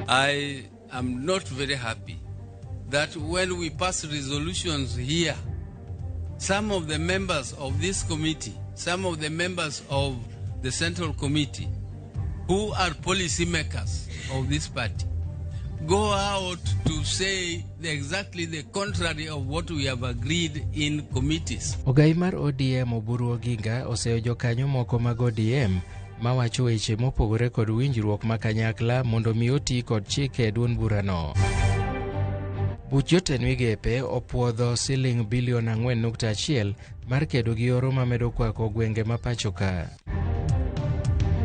I am not very happy that when we pass resolutions here, some of the members of this committee, some of the members of the Central Committee, who are policy makers of this party, go out to say exactly the contrary of what we have agreed in committees. Ogai mar ODM Oburu Oginga oseyo jokanyo moko mag ODM mawacho weche mopogore kod winjruok ma kanyakla mondo mi oti kod chike e duond burano. Buch jotend migepe opuodho siling bilion 4.1 mar kedo gi oro mamedo kwako gwenge ma pacho ka.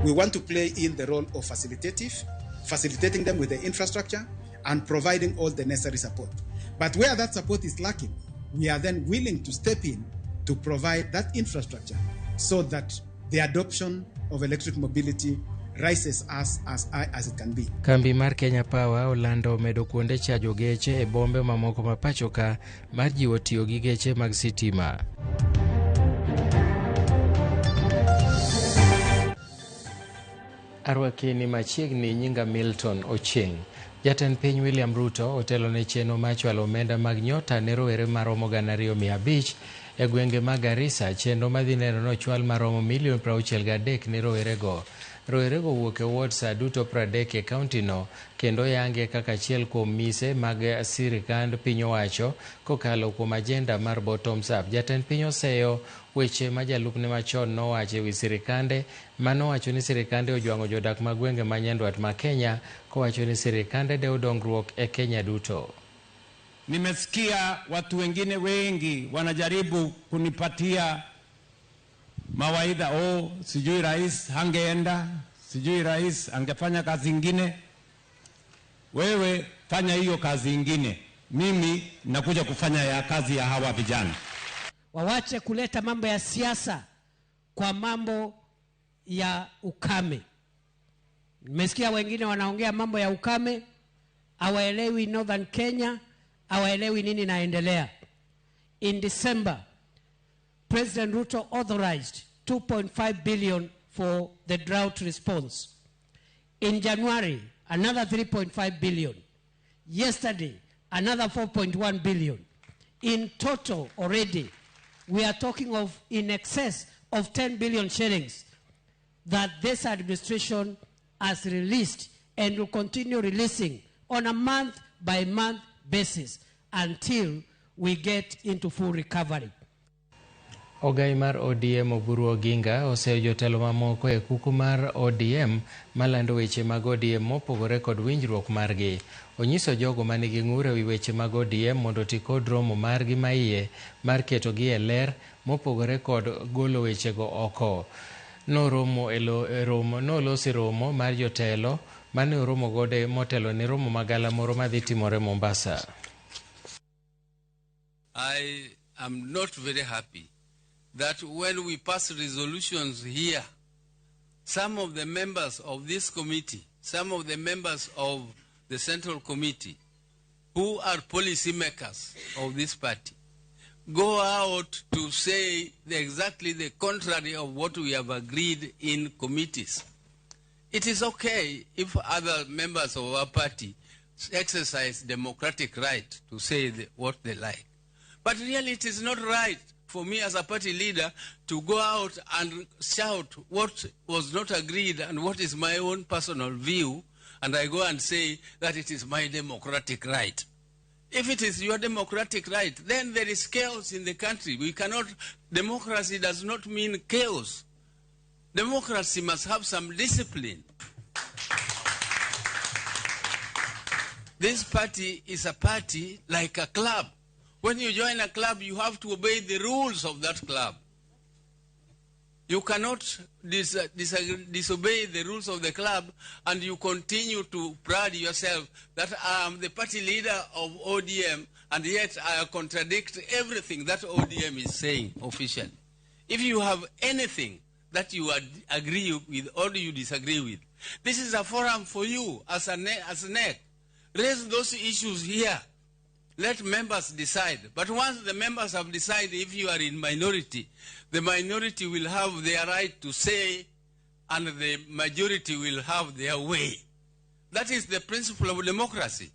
We want to play in the role of facilitating them with the infrastructure and providing all the necessary support. But where that support is lacking, we are then willing to step in to provide that infrastructure so that the adoption of electric mobility rises as high as it can be. Kambi mar Kenya Power olando medo kuonde chajo geche e bombe mamoko ma pacho ka mar jiwo tiyo gi geche mag sitima. Arwaki ni machiegni nyinga Milton Ochieng. Jatend piny William Ruto otelo ne chenro mar chwalo omenda mag nyota ne rowere maromo 2,500 e gwenge mag Garissa, chenro madhi neno nochwal maromo milion 63 ne rowerego. Rowerego wuok e wards duto 30 e kaunti no kendo yange kaka achiel kuom mise mag sirikand piny owacho kokalo kuom agenda mar bottoms up. Jatend piny oseyo weche ma jalupne machon nowacho ewi sirikande manowacho ni sirikande ojwang'o jodak mag gwenge ma nyandwat ma Kenya kowacho ni sirikande dewo dongruok e Kenya duto. Nimesikia watu wengine wengi wanajaribu kunipatia mawaidha, oh, sijui rais hangeenda, sijui rais angefanya kazi ingine. Wewe fanya hiyo kazi ingine, mimi nakuja kufanya ya kazi ya hawa vijana. Wawache kuleta mambo ya siasa kwa mambo ya ukame. Nimesikia wengine wanaongea mambo ya ukame, hawaelewi Northern Kenya, hawaelewi nini naendelea. In December, President Ruto authorized 2.5 billion for the drought response. In January, another 3.5 billion. Yesterday, another 4.1 billion. In total, already, we are talking of in excess of 10 billion shillings that this administration has released and will continue releasing on a month-by-month basis until we get into full recovery. Ogai mar ODM Oburu Oginga oseyo jotelo mamoko e kuku mar ODM malando weche mag ODM mopogore kod winjruok margi. Onyiso jogo manigi ng'ur ewi weche mag ODM mondo oti kod romo margi maiye mar ketogi e ler mopogore kod golo wechego oko. Nolosi romo mar jotelo mane oromo godo motelo ne romo magala moro madhi timore Mombasa. I am not very happy that when we pass resolutions here, some of the members of this committee, some of the members of the Central Committee, who are policy makers of this party, go out to say exactly the contrary of what we have agreed in committees. It is okay if other members of our party exercise democratic right to say what they like. But really it is not right for me as a party leader to go out and shout what was not agreed and what is my own personal view, and I go and say that it is my democratic right. If it is your democratic right, then there is chaos in the country. We cannot, democracy does not mean chaos. Democracy must have some discipline. This party is a party like a club. When you join a club, you have to obey the rules of that club. You cannot disobey the rules of the club and you continue to pride yourself that I am the party leader of ODM and yet I contradict everything that ODM is saying officially. If you have anything that you agree with or you disagree with, this is a forum for you as a NEC. Raise those issues here. Let members decide. But once the members have decided, if you are in minority, the minority will have their right to say and the majority will have their way. That is the principle of democracy.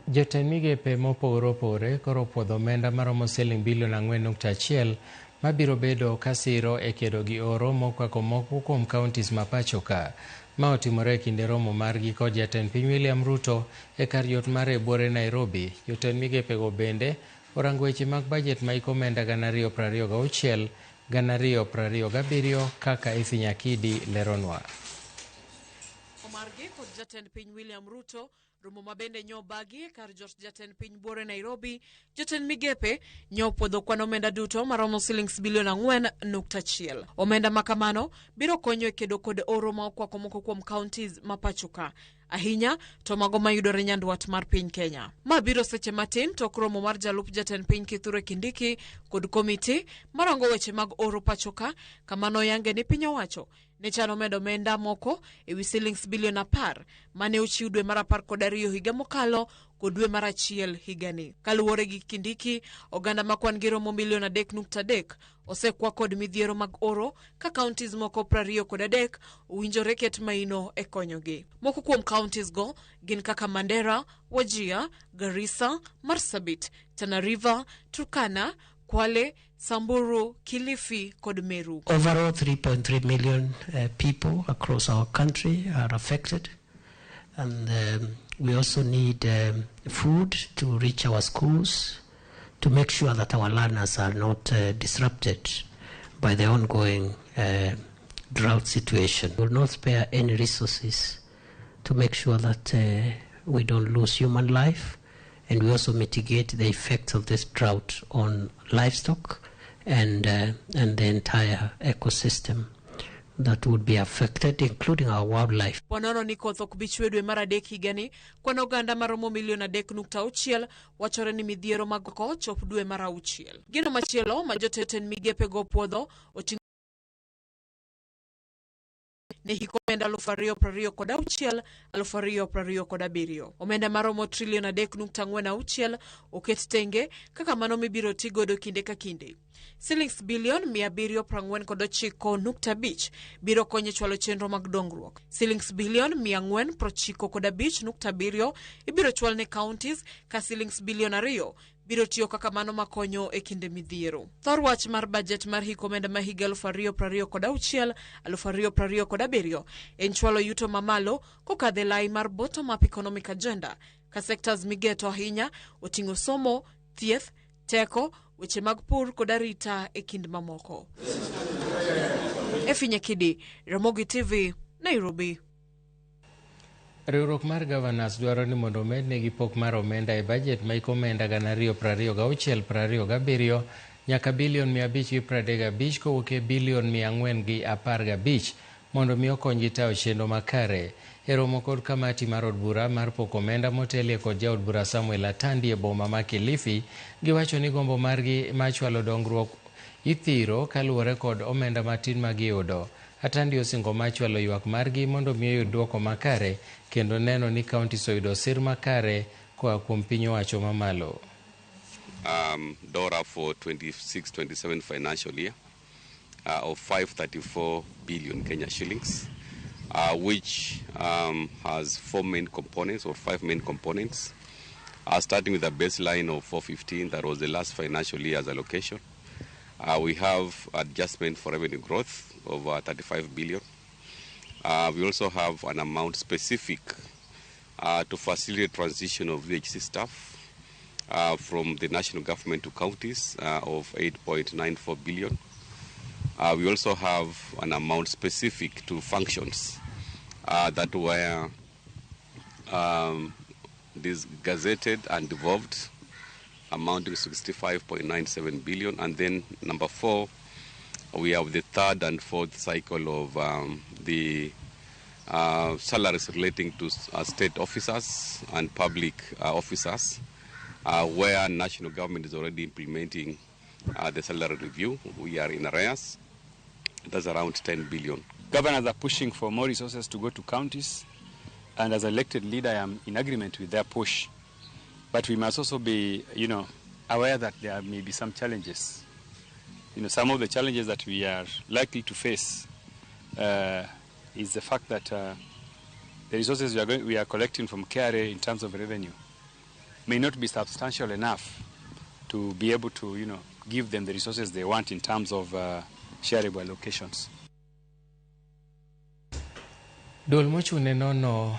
Jotend migepe mopogore opogore koro opuodho omenda maromo siling bilion 4.1 mabiro bedo kasiro e kedo gi oro mokwako moko kuom counties ma pacho ka. Ma otimore e kinde romo margi kod jatend piny William Ruto e kar jot mare e buore Nairobi. Jotend migepego bende orango weche mag bajet ma hik omenda 2026 2027 kaka Effie Nyakidi leronwa. Margi kod jatend piny William Ruto romo mabende nyobagi e kar jot jatend piny buore Nairobi. Jotend migepe nyopuodho kwan omenda duto maromo silings bilion 4.1. Omenda makamano biro konyo e kedo kod oro ma okwako moko kuom counties ma pacho ka, ahinya to mago mayudore nyandwat mar piny Kenya. Ma biro seche matin tok romo mar jalup jatend piny Kithure Kindiki kod komiti marango weche mag oro pacho ka, kama noyange ni piny owacho ne chano medo omenda moko ewi silings bilion 10 mane ochiw dwe mar 12 higa mokalo kod dwe mar 1 higani. Kaluwore gi Kindiki, oganda ma kwan gi romo milion 3.3 osekwa kod midhiero mag oro ka counties moko 23 owinjore ket maino e konyogi. Moko kuom counties go gin kaka Mandera, Wajir, Garissa, Marsabit, Tana River, Turkana, Kwale, Samburu, Kilifi kod Meru. Overall, 3.3 million people across our country are affected, and we also need food to reach our schools to make sure that our learners are not disrupted by the ongoing drought situation. We will not spare any resources to make sure that we don't lose human life, and we also mitigate the effects of this drought on livestock and the entire ecosystem that would be affected, including our wildlife. Wanono ni koth ok bi chwe dwe mar 3 higani, kwan oganda maromo milion 3.6 wachore ni midhiero mag koth chop dwe mar 6. Gino machielo ma jotend migepe go puodho oting'o ne hik omenda 2026 2027. Omenda maromo trilion 3.46 oket tenge kaka mano mibiro ti godo kinde ka kinde. Silings bilion 749.5 biro konyo chwalo chenro mag dongruok. Silings bilion 495.7 ibiro chwal ne counties ka silings bilion 2 biro tiyo kaka mano makonyo e kinde midhiero. Thor wach mar bajet mar hik omenda ma higa 2026 2027 en chwalo yuto mamalo kokadho e lai mar bottom up economic agenda ka sectors migeto ahinya oting'o somo, thieth, teko, weche mag pur kod arita e kind mamoko. Effie Nyakidi, Ramogi TV, Nairobi. Riwruok mar Governors dwaro ni mondo omednegi pok mar omenda e bajet ma hik omenda 2026 2027 nyaka bilion 535 kowuok e bilion 415 mondo mi okonygi tayo chenro makare. E romo kod kamati mar od bura mar poko omenda motelie kod jaod bura Samuel Atandi e boma ma Kilifi, giwacho ni gombo margi mar chwalo dongruok ithiro kaluwore kod omenda matin ma giyudo. Atandi osingo mar chwalo ywak margi mondo mi oyud duoko makare kendo neno ni counties oyudo sir makare koa kuom piny owacho mamalo. DORA for 26-27 financial year of 534 billion Kenya shillings, which has four main components or five main components, starting with a baseline of 415 that was the last financial year's allocation. We have adjustment for revenue growth of 35 billion. We also have an amount specific to facilitate transition of VHC staff from the national government to counties of 8.94 billion. We also have an amount specific to functions that were gazetted and devolved, amounting to 65.97 billion. And then number four, we have the third and fourth cycle of the salaries relating to state officers and public officers, where national government is already implementing the salary review. We are in arrears. That's around 10 billion. Governors are pushing for more resources to go to counties, and as elected leader, I am in agreement with their push. But we must also be, aware that there may be some challenges. Some of the challenges that we are likely to face is the fact that The resources we are collecting from KRA in terms of revenue may not be substantial enough to be able to, you know, give them the resources they want in terms of shareable allocations. Duol mochung' ne nono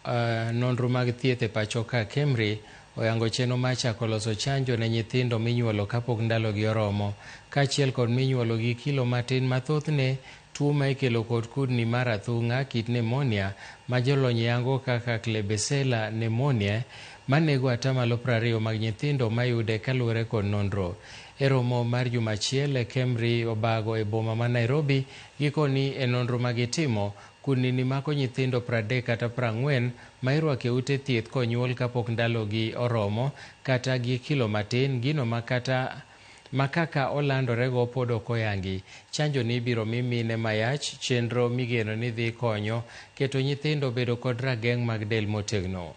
nonro mag thieth e pacho ka KEMRI oyango chenro mar chako loso chanjo ne nyithindo minyuolo kapok ndalogi oromo, kaachiel kod minyuolo gi kilo matin ma thothne tuo ma ikelo kod kudni mar athung'a kit pneumonia ma jolony yango kaka Klebsiella pneumoniae manego 20% mag nyithindo mayude kaluwore kod nonro. E romo mar juma achiel, KEMRI obago e boma ma Nairobi gikoni e nonro magitimo kudni ni mako nyithindo 30 kata 40 ma irwako e ute thieth konyuol kapok ndalogi oromo kata gi kilo matin, gino ma kaka olandorego pod ok oyangi. Chanjo ni ibiro mi mine mayach, chenro migeno ni dhi konyo keto nyithindo bedo kod rageng' mag del motegno.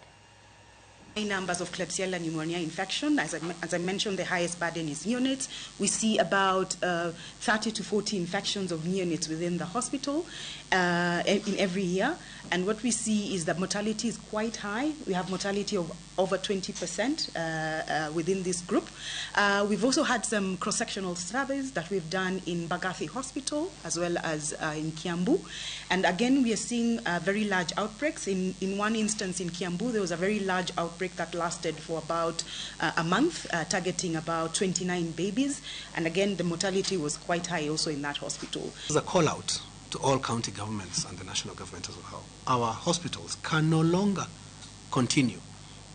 High numbers of Klebsiella pneumonia infection. As I mentioned, the highest burden is neonates. We see about 30 to 40 infections of neonates within the hospital in every year. And what we see is that mortality is quite high. We have mortality of over 20% within this group. We've also had some cross-sectional surveys that we've done in Mbagathi Hospital as well as in Kiambu. And again, we are seeing very large outbreaks. In one instance in Kiambu, there was a very large outbreak that lasted for about a month, targeting about 29 babies. And again, the mortality was quite high also in that hospital. There's a call out to all county governments and the national government as well. Our hospitals can no longer continue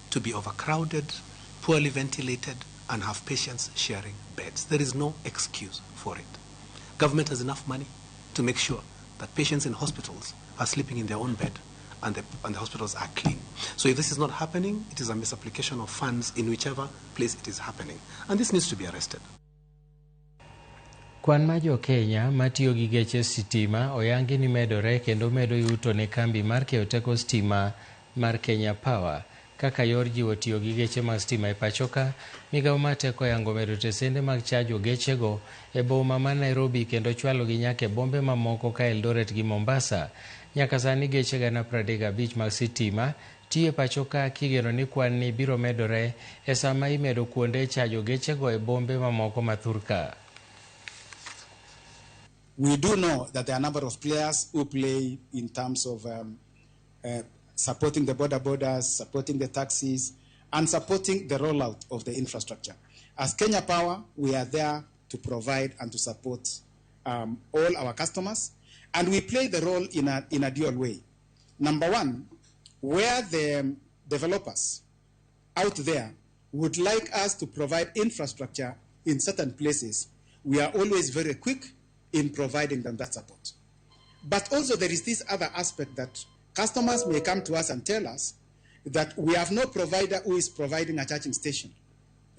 to be overcrowded, poorly ventilated, and have patients sharing beds. There is no excuse for it. Government has enough money to make sure that patients in hospitals are sleeping in their own bed and the hospitals are clean. So if this is not happening, it is a misapplication of funds in whichever place it is happening. And this needs to be arrested. Kwan mar jo Kenya matiyo gi geche sitima oyangi ni medore kendo medo yuto ne kambi mar keyo teko stima mar Kenya Power. Kaka yor jiwo tiyo gi geche mag stima e pacho ka, migawo mar teko oyango medo tesende mag chajo gechego e boma ma Nairobi kendo chwalogi nyaka e bombe mamoko ka Eldoret gi Mombasa. Nyaka sani geche 35,000 mag sitima tiyo e pacho ka kigeno ni kwan ni biro medore e sama imedo kuonde chajo gechego e bombe mamoko ma thurka. We do know that there are a number of players who play in terms of supporting the border borders, supporting the taxis, and supporting the rollout of the infrastructure. As Kenya Power, we are there to provide and to support all our customers, and we play the role in a dual way. Number one, where the developers out there would like us to provide infrastructure in certain places, we are always very quick in providing them that support. But also there is this other aspect that customers may come to us and tell us that we have no provider who is providing a charging station,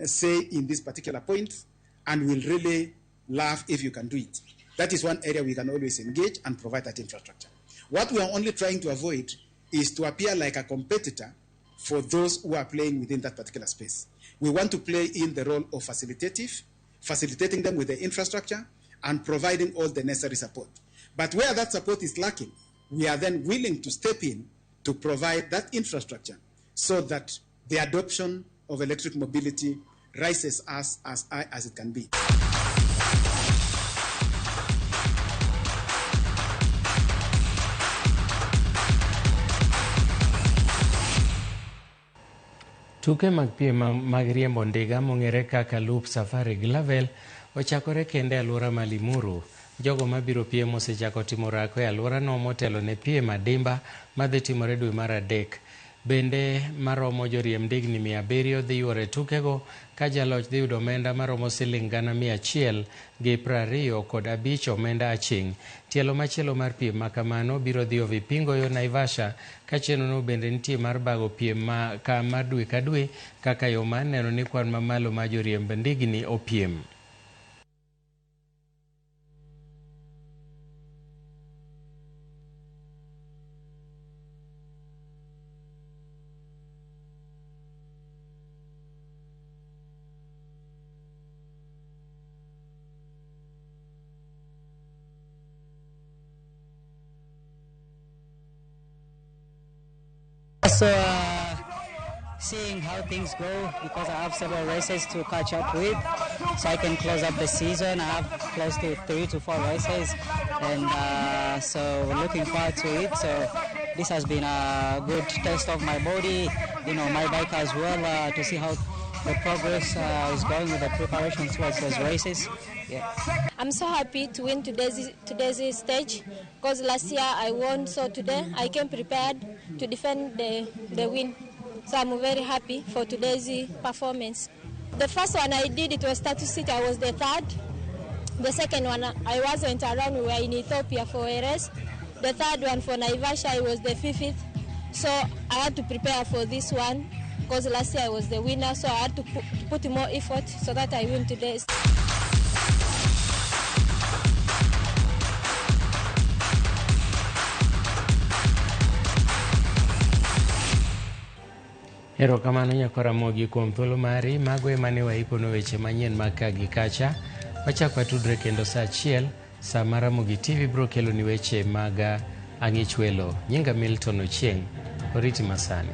say in this particular point, and we'll really love if you can do it. That is one area we can always engage and provide that infrastructure. What we are only trying to avoid is to appear like a competitor for those who are playing within that particular space. We want to play in the role of facilitating them with the infrastructure and providing all the necessary support. But where that support is lacking, we are then willing to step in to provide that infrastructure so that the adoption of electric mobility rises as high as it can be. Tuke mag piem mag riembo ndiga mong'ere kaka Loop Safari Gravel ochakore kende e alwora ma Limuru. Jogo mabiro piem osechako timo orako e alworano motelo ne piem adimba madhi timore dwe mar adek. Bende maromo joriemb ndigni 700 dhi yuoro e tukego ka jaloch dhi yudo omenda maromo siling 125,000 omenda aching'. Tielo machielo mar piem ma kamano biro dhi Vipingo yo Naivasha ka chenrono bende nitie mar bago piem ma mar dwe ka dwe kaka yo mar neno ni kwan mamalo mar joriemb ndigni opiem. So seeing how things go, because I have several races to catch up with, so I can close up the season. I have close to 3 to 4 races, and so looking forward to it. So this has been a good test of my body, my bike as well, to see how the progress is going with the preparation towards those races. Yeah. I'm so happy to win today's stage, because last year I won, so today I came prepared to defend the win. So I'm very happy for today's performance. The first one I did, it was Tatu City, I was the third. The second one, I wasn't around, we were in Ethiopia for a race. The third one for Naivasha, I was the fifth. So I had to prepare for this one, because last year I was the winner, so I had to put more effort so that I win today. Erokamano nyakwar Ramogi kuom thuolo mari. Mago ema ne waikono weche manyien mag ka gi kacha. Wachak watudre kendo saa 1 saa ma Ramogi TV biro keloni weche mag ang'ich welo. Nyinga Milton Ochieng', oriti masani.